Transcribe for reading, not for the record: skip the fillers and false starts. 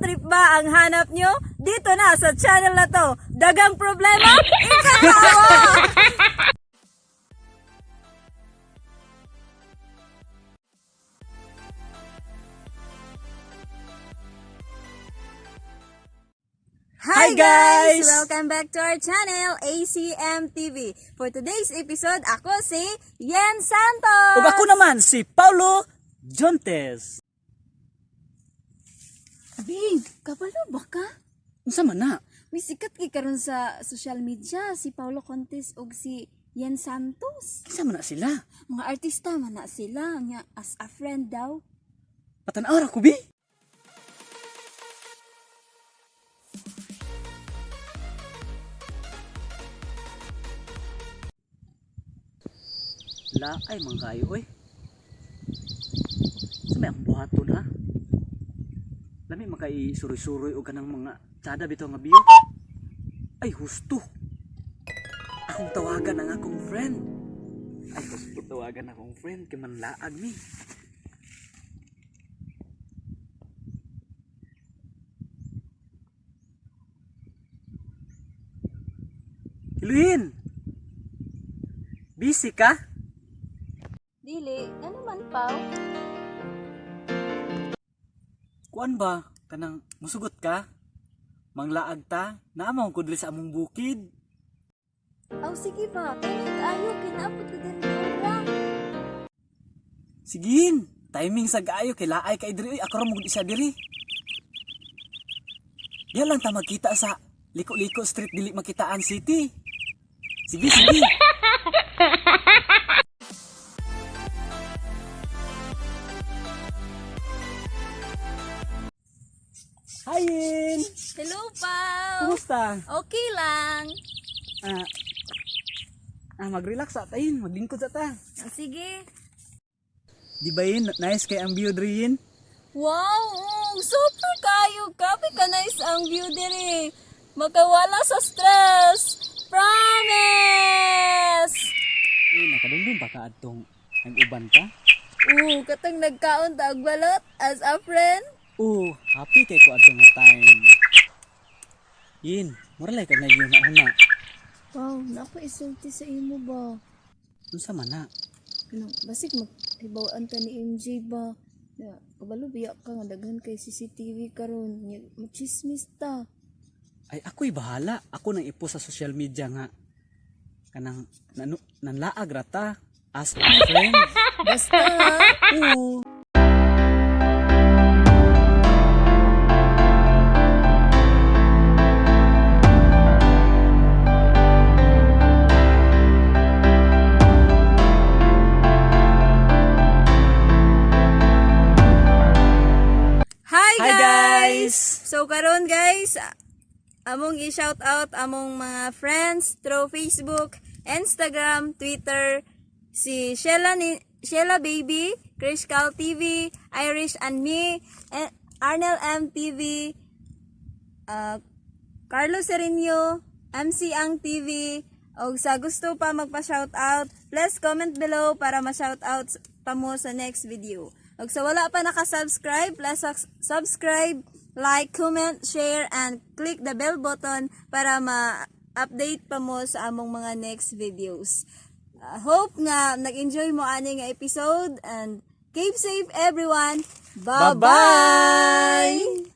trip ba ang hanap nyo? Dito na sa channel na to. Dagang problema, ikatawa! Hi Hi, guys! guys! Welcome back to our channel, ACM TV. For today's episode, ako si Yen Santos! Ug ako naman si Paulo Jontes. Abi, kabalo ba ka? Unsa man na? May sikat kay karon sa social media si Paulo Contes ug si Yen Santos. Kinsa man na sila? Mga artista man na sila nga as a friend daw. Patan-aw ra ko bi. Laay man kayo oy. Sa may ang buhaton ha? Lami man kay suroy-suroy og kanang mga tsada bitaw nga biyo. Ay husto. Akong tawagan ang akong friend. Ay husto tawagan akong friend kay manlaag mi. Hiluhin! Busy ka? Dili, ano man Pau? Kuan ba? Kanang musugot ka? Manglaag ta? Naamang ko diri sa among bukid. Aw sige ba, kini kaayo kinaapot ko din ra. Sigin! Timing sa gaayo kay laay kay diri oy ako ra mugud isa diri. Diya lang ta magkita sa Liko-Liko Street dili makitaan city. Sige, sige. Hi, Yin! Hello Pau. Kumusta? Okay lang. Ah, mag-relax sa tayin, maglingkod sa ta. Ah, sige. Di ba yun? Nice kay ang view diri yun? Wow, super kayo. Kapi ka nice ang view diri. Makawala sa stress. Promise. Eh, nakadumdum pa ka adtong nag-uban ka? Oo, katong nagkaon ta og balot as a friend. Oo, happy kay ko adtong nga time. Yin, mura kag nagyong na una. Wow, na ako isulti sa imo ba? Unsa man na? Ano, basig maghibaw-an ta ni MJ ba? Na, kabalo biya ka nga daghan kay CCTV karon, nya machismis ta. Ay ako'y bahala. Ako nang ipo sa social media nga kanang nanu, nanlaag ra ta as a friend. Basta ha. Oo. Hi, Hi, guys! guys! So karon guys, among i-shout out among mga friends through Facebook, Instagram, Twitter, si Sheila ni Sheila Baby, Chris Cal TV, Irish and Me, eh, Arnel M TV, Carlos Sereno, MC Ang TV, og sa gusto pa magpa-shoutout, please comment below para ma-shoutout pa mo sa next video. Og sa wala pa naka-subscribe, please subscribe, like, comment, share, and click the bell button para ma-update pa mo sa among mga next videos. Hope nga nag-enjoy mo ani nga episode and keep safe everyone. Bye-bye! Bye-bye!